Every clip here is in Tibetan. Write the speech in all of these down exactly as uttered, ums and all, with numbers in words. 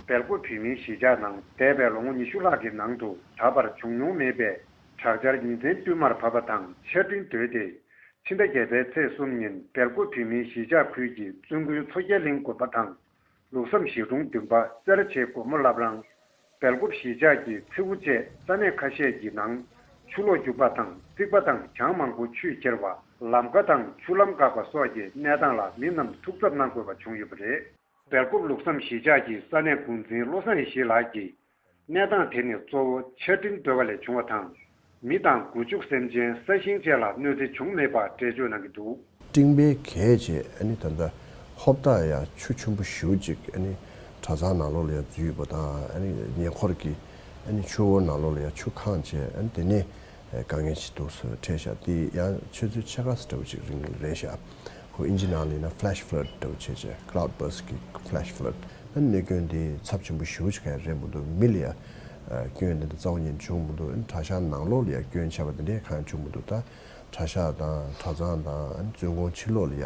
སྦེལ་ཀོབ་བོད་མིའི་གཞིས་ཆགས་ནང་འདས་པའི་ལོ་ངོ་ཉི་ཤུ་ལྷག་གི་ནང་དུ་ད་བར་བྱུང་མྱོང་མེད་པའི་དྲག་ཆར་ཉིན་མཚན་བསྟུད་མར་བབས་པ་དང་ཆར་སྤྲིན་བརྡོལ་ཏེ། ཕྱི་ཟླ་བརྒྱད་པའི་ཚེས་གསུམ་ཉིན་སྦེལ་ཀོབ་བོད་མིའི་གཞིས་ཆགས་ཁུལ་གྱི་བཙུན་དགོན་མཚོ་རྒྱལ་གླིང་དགོན་པ་དང་། ལུགས་བསམ་གཞིས་གྲོང་བདུན་པ། སེར་བྱེས་སྒོ་མོ་བླ་བྲང་། སྦེལ་ཀོབ་གཞིས་ཆགས་ཀྱི་མཚེའུ་བཅས་ས་གནས་ཁ་ཤས་ཀྱི་ནང་ཆུ་ལོག་རྒྱུག་པ་དང་། རྩིག་པ་དང་གྱང་མང་པོ་ཆུས་ཁྱེར་བ། ལམ་ཁ་དང་ཆུ་ལམ་འགག་པ་སོགས་ཀྱི་གནས་སྟངས་ལ་མི་རྣམས་ཐུགས་འཚབ་གནང་དགོས་པ་བྱུང་ཡོད་པ་རེད། སྦེལ་ཀོབ་ལུགས་བསམ་གཞིས་ཆགས་ཀྱི་ས་གནས་འགོ་འཛིན་བློ་བཟང་ཡེ་ཤེས་ལགས་ཀྱིས། གནས་སྟངས་དེ་ནི་གཙོ་བོ་ཆར་སྤྲིན་བརྡོལ་བ་ལས་བྱུང་བ་དང་། མི་དང་སྒོ་ཕྱུགས་སེམས་ཅན་ས་ཞིང་བཅས་ལ་གནོད་འཚེ་བྱུང་མེད་པ་འགྲེལ་བརྗོད་གནང་གི་འདུག། སྤྲིན་པའི་གེགས་བྱས་ཨ་ནི་ད་ལྟ་ཧོབ་ཏ་ཡ་ཆུ་ཆེན་པོ་ཞེ་པོ་ཅིག་ཨ་ནི་གྲྭ་ཚང་ནང་ལོགས་ལ་ཡ་འཛུལ་ཡོད་པ་དང་། ཨ་ནི་ཉེ་འཁོར་གྱི་ཨ་ནི་ཆུ་བོ་ནང་ལོགས་ལ་ཡ་ཆུ་གང་བྱས། ཨ་ནི་དེ་ནས་དཀའ་ངལ་ཞིག་འདུག་སེ་འཕྲད་ཤག། དེ་ཡང་ཆུ་ཚོད་ཕྱེད་ཀ་ཙམ་འདྲ་བོ་ཅིག་རིང་རེད་ཤག། ཁོ་ཨིན་ཇི་ནང་ལ་ཡིན་ན་flash flood འདྲ་བོ་བྱས་བྱས། cloud burst གི་flash flood། ཨ་ནི་གནོད་སྐྱོན་འདི་ཚབས་ཆེན་པོ་ཞེ་པོ་ཅིག་གང་ཡང་རེད་མི་འདུག། མི་ལ་ཡ་སྐྱོན་འདི་འདྲ་རྩ་བ་ཉིད་བྱུང་མི་འདུག། ཨ་ནི་གྲྭ་ཤག་ནང་ལོགས་ལ་ཡ་སྐྱོན་ཆེ་བ་འདི་འདྲའི་གང་ཡང་བྱུང་མི་འདུག། ད་གྲྭ་ཤག་དང་གྲྭ་ཚང་དང་ཨ་ནི་བཙུན་དགོན་ཕྱི་ལོགས་ལ་ཡ་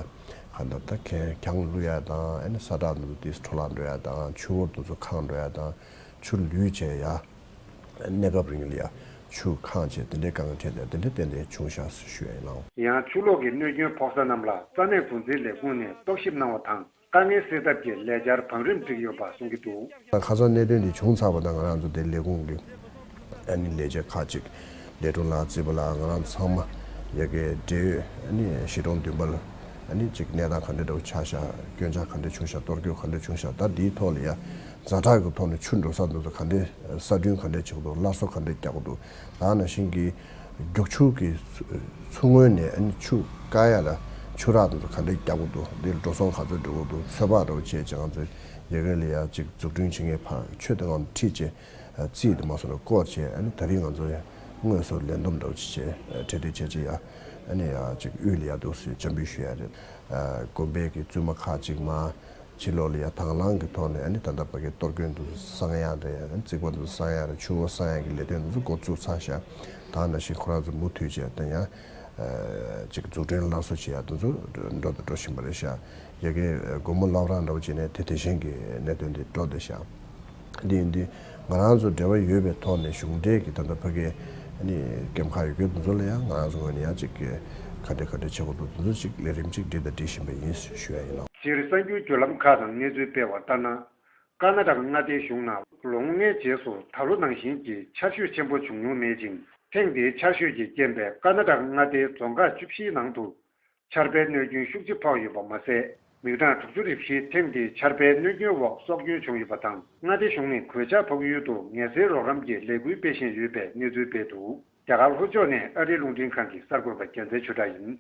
གང་ལྟར་ད་གྱང་གྱང་བླུག་ཡ་དང་། ཨ་ནི་ས་བྲག་འདི་ཚོ་དེ་འཕྲོ་བརླག་འགྲོ་ཡ་དང་། ཆུ་བོ་འདི་ཚོ་གང་འགྲོ་ཡ་དང་། ཆུ་ལུད་བྱས་ཡ། གནས་སྐབས་རིང་ལ་ཡ་ཆུ་གང་བྱས་དེ་འདྲའི་དཀའ་ངལ་འཕྲད་དེ་དེ་འདྲའི་ཏན་ཏན་བྱུང་ཤག་ཟེར་ཞུ་ཡ་ཡིན་ལགས། ཡང་ཆུ་ལོག་གི་གནོད་སྐྱོན་ཕོག་ས་རྣམས་ལ་ས་གནས་འགོ་འཛིན་ལས་ཁུངས་ནས་རྟོག་ཞིབ་གནང་བ་དང་། དཀའ་ངལ་སེལ་ཐབས་ཀྱི་ལས་འཆར་བང་རིམ་བསྒྲིགས་ཡོད་པ་གསུང་གི་འདུག། ཁ་སང་གནད་དོན་འདི་བྱུང་ཚར་བ་དང་། ང་རང་ཚོ་དེ་ལས་ཁུངས་ཀྱི་ཨ་ནི་ལས་བྱེད་ཁག་ཅིག་ལས་དྲུང་ལགས། རྩིས་པ་ལགས། ང་རང་ཚང་མ་ཡ་གི་འབྲེལ་ཡོད་ཨ་ནི་གཞིས་གྲོང་བདུན་པ་ལ་ཨ་ནི་ཅིག་གནས་སྟངས་ག་འདྲ་འདྲ་བོ་ཆགས་ཤག། སྐྱོན་ཆ་ག་འདྲ་བྱུང་ཤག། གཏོར་སྐྱོན་ག་འདྲ་བྱུང་ཤག། ད་འདིའི་ཐོག་ལ་ཡ་ཛ་དྲག་གི་ཐོག་ནས་ཆུ་འགྲོ་ས་འདི་ཚོ་ག་འདྲ་ས་སྐྲུན་ག་འདྲ་བྱེད་དགོས་འདུག། སླར་གསོ་ག་འདྲ་རྒྱག་དགོས་འདུག། ད་ནང་བཞིན་གྱི་རྒྱུག་ཆུ་གི་ཚུར་ངོས་ནས་ཨ་ནི་ཆུ་བཀག་ཡ་ལ་ཆུ་རགས་དེ་ཚོ་ག་འདྲ་རྒྱག་དགོས་འདུག། འདིར་འགྲོ་སོང་ག་ཚོད་འགྲོ་གི་འདུག། ཚོད་དཔག་འདྲ་བོ་བྱས་བྱས། ང་ཚོས་ཡ་གི་ལ་ཡ་ཅིག་འཛུགས་སྐྲུན་བྱེད་མཁན་ཕར་ཆུ་དེ་ངང་ཁྲིད་བྱས། རྩིས་དེ་མ་སོང་ནས་སྐོར་བྱས། ཨ་ནི་ད་རིང་ང་ཚོ་ཡ་དངོས་སུ་ལས་བསྡོམས་འདྲ་བོ་ཅིག་བྱས། གྲ་སྒྲིག་བྱས་བྱས་ཡ། ཨ་ནི་ཡ་ཅིག་དབུས་ལ་ཡ་འདུག་སེ་འཇམ་འབུལ་ཞུ་ཡ་རེད། དགོན་པའི་གི་བཙུན་མ་ཁག་ཅིག་མ། ཕྱི་ལོགས་ལ་ཡ་དང་བླངས་ཀྱི་ཐོག་ནས་ཨ་ནི་ད་ལྟ་ཕ་གི་གཏོར་སྐྱོན་དེ་ཚོ་སངས་ཡག་རེད། ཨ་ནི་རྩིག་པ་དེ་ཚོ་སངས་ཡག་རེད། ཆུ་བོ་སངས་ཡག་གི་ལས་དོན་དེ་ཚོ་འགོ་བཙུགས་ཚར་ཤག། ད་ནང་བཞིན་ཁོ་རང་ཚོ་མུ་མཐུད་བྱས་ད་ཡང་ཅིག་འཛུགས་སྐྲུན་སླར་གསོ་བྱེད་ཡག་དེ་ཚོ་འགྲོ་དང་འགྲོ་བཞིན་པ་རེད་ཤག། ཡ་གི་སྒོ་མོ་བླ་བྲང་འདྲ་བོ་བྱས་ནས་དེ་དེ་བཞིན་གྱི་གནད་དོན་དེ་འགྲོ་བསྡད་ཤག། འདི་ཡིན་དུས་ང་རང་ཚོ་འབྲེལ་བ་ཡོད་པའི་ཐོག་ནས་གཞུང་འབྲེལ་གྱི་ད་ལྟ་ཕ་གི་ཨ་ནི་སྐྱེམ་ཁ་ཡོད་རྒྱུ་དེ་ཚོ་ལ་ཡང་ང་རང་ཚོ་ངོས་ནས་ཡང་ཅིག་གི་ག་འདྲ་ག་འདྲ་བྱེད་དགོས་འདུག། དེ་ཚོ་ཅིག་ལས་རིམ་ཅིག་སྒྲིག་དང་སྒྲིག་བཞིན་པ་ཡིན་ཞུ་ཡ་ཡིན་ལགས། སྤྱིར་གསར་འགྱུར་བརྒྱུད་ལམ་ཁག་ནང་གནས་ཚུལ་སྤེལ་བ་ལྟར་ན། ཀར་ན་ཊ་ཀ་མངའ་སྡེའི་གཞུང་ནང་ལོ་ངོ་ལྔའི་རྗེས་སུ་ད་ལོ་ནང་བཞིན་གྱི་ཆར་ཞོད་ཆེན་པོ་བྱུང་མྱོང་མེད་ཅིང་། ཐེངས་འདིའི་ཆར་ཞོད་ཀྱི་རྐྱེན་པས་ཀར་ན་ཊ་ཀ་མངའ་སྡེའི་རྫོང་ཁག་བཅུ་བཞིའི་ནང་དུ་ཆར་པའི་གནོད་སྐྱོན་ཤུགས་ཆེ་ཕོག་ཡོད་པ་མ་ཟད། མི་གྲངས་དྲུག་ཅུ་རེ་བཞི་ཐེངས་འདིའི་ཆར་པའི་གནོད་སྐྱོན་འོག་སྲོག་སྐྱོན་བྱུང་ཡོད་པ་དང་། མངའ་སྡེ་གཞུང་ནས་གོད་ཆག་ཕོག་ཡུལ་དུ་ངལ་སེལ་རོགས་རམ་གྱི་ལས་འགུལ་སྤེལ་བཞིན་ཡོད་པའི་གནས་ཚུལ་སྤེལ་འདུག། རྒྱ་གར་ལྷོ་ཕྱོགས་ནས་ཨ་རིའི་རླུང་འཕྲིན་ཁང་གི་གསར་འགོད་པ་རྒྱལ་མཚན་ཆོས་གྲགས་ཡིན།